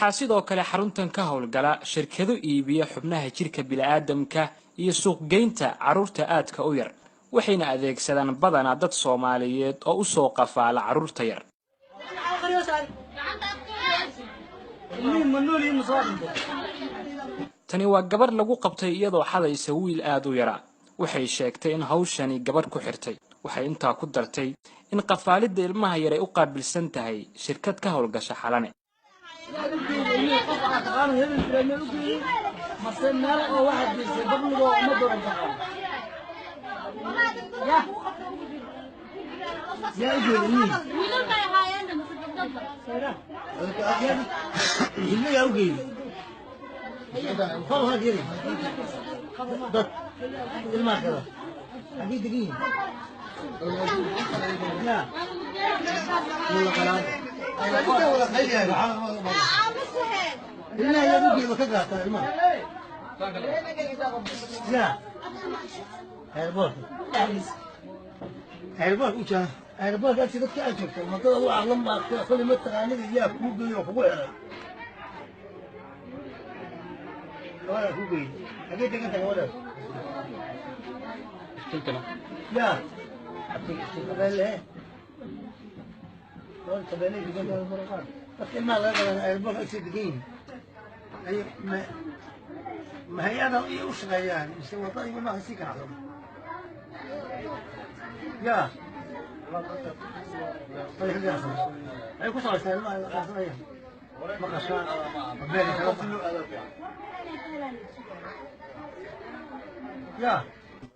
Waxaa sidoo kale xaruntan ka howlgala shirkado iibiya xubnaha jirka bini'aadamka iyo suuqgeynta carruurta aadka u yar, waxayna adeegsadaan badanaa dad Soomaaliyeed oo u soo qafaala carruurta yar. Tani waa gabadh lagu qabtay iyadoo xadaysa wiil aad u yaraa. Waxay sheegtay in hawshani gabadh ku xirtay. Waxay intaa ku dartay in qafaalidda ilmaha yar ay u qaabilsan tahay shirkad ka howlgasha Xalane.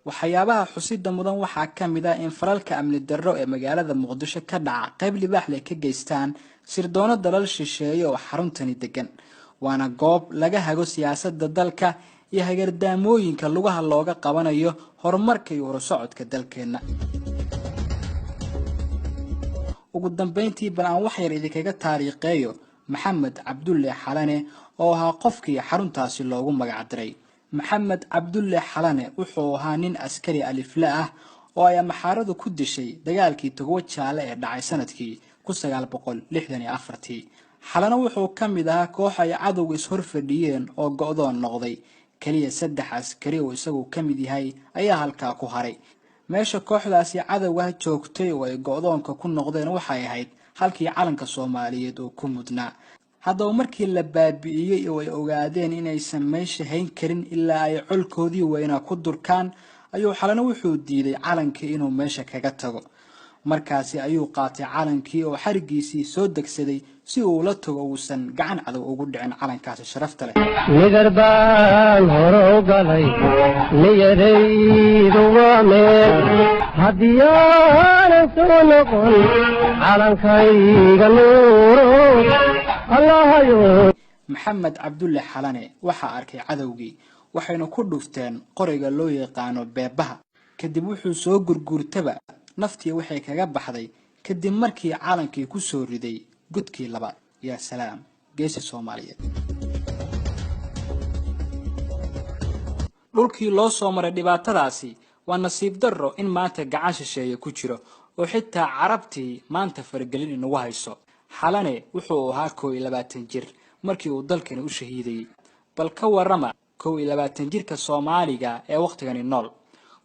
Waxyaabaha xusida mudan waxaa ka mid ah in falalka amni darro ee magaalada Muqdisho ka dhaca qayb libaax leh ka geystaan sirdoonno dalal shisheeye oo xaruntani degan. Waana goob laga hago siyaasadda dalka iyo hagardaamooyinka lugaha looga qabanayo horumarka iyo horusocodka dalkeenna. Ugu dambeyntii, bal aan wax yar idinkaga taariikheeyo Maxamed Cabdulle Xalane oo ahaa qofkii xaruntaasi loogu magac diray. Maxamed Cabdulle Xalane wuxuu ahaa nin askari alifle ah oo ay amaxaaradu ku dishay dagaalkii Togo Jaale ee dhacay sanadkii 1964. Xalane wuxuu ka mid ahaa koox ay cadowga ishor fadhiyeen oo go'doon noqday. Kaliya 3 askari oo isagu ka mid yahay ayaa halkaa ku haray. Meesha kooxdaasi cadowga joogtay oo ay go'doonka ku noqdeen waxay ahayd halkii calanka Soomaaliyeed oo ku mudnaa. Haddaba markii la baabi'iyey oo ay ogaadeen inaysan meesha hayn karin ilaa ay colkoodii weynaa ku durkaan, ayuu Xalane wuxuu diiday calankii inuu meesha kaga tago. Markaasi ayuu qaatay calankii oo xarigiisii soo degsaday si uu la tago uusan gacan cadow ugu dhicin calankaasi sharafta leh. Nidar baan hore u galay, niyadaydu waa meel, haddii aanan soo noqon calankayga nuuro Allahayo. Maxamed Cabdulle Xalane waxaa arkay cadowgii, waxayna ku dhufteen qoriga loo yaqaano beebaha. Kadib wuxuu soo gurguurtaba naftii waxay kaga baxday kadib markii calankii ku soo riday godkii labaad. Yaa salaam, geesi Soomaaliyeed. Dhulkii loo soo maray dhibaatadaasi waa nasiib darro in maanta gacan shisheeye ku jiro oo xitaa carabtii maanta faragelin inagu hayso. Xalane wuxuu ahaa 21 jir markii uu dalkani u shahiidayey. Bal ka warrama 21 jirka Soomaaliga ee waqtigani nool.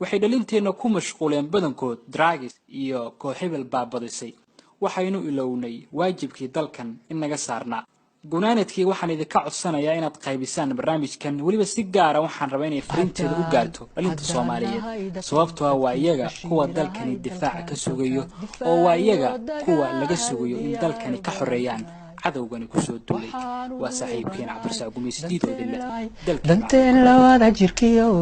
Waxay dhalinteenna ku mashquuleen badankood dragis iyo kooxibel baabadisay. Waxaynu ilownay waajibkii dalkan in naga saarnaa. Gunaanadkii waxaan idinka codsanayaa inaad qaybisaan barnaamijkan, weliba si gaara waxaan rabaa inay fariinteeda u gaarto dhalinta Soomaaliyeed, sababtoo ah waa iyaga kuwa dalkani difaaca ka sugayo oo waa iyaga kuwa laga sugayo in dalkani ka xoreeyaan cadowgani kusoo duulay. Waa saaxiibkeen Cabdirasaaq Gumaysi diidoodile dalkii. Danteen labada jirkiyo.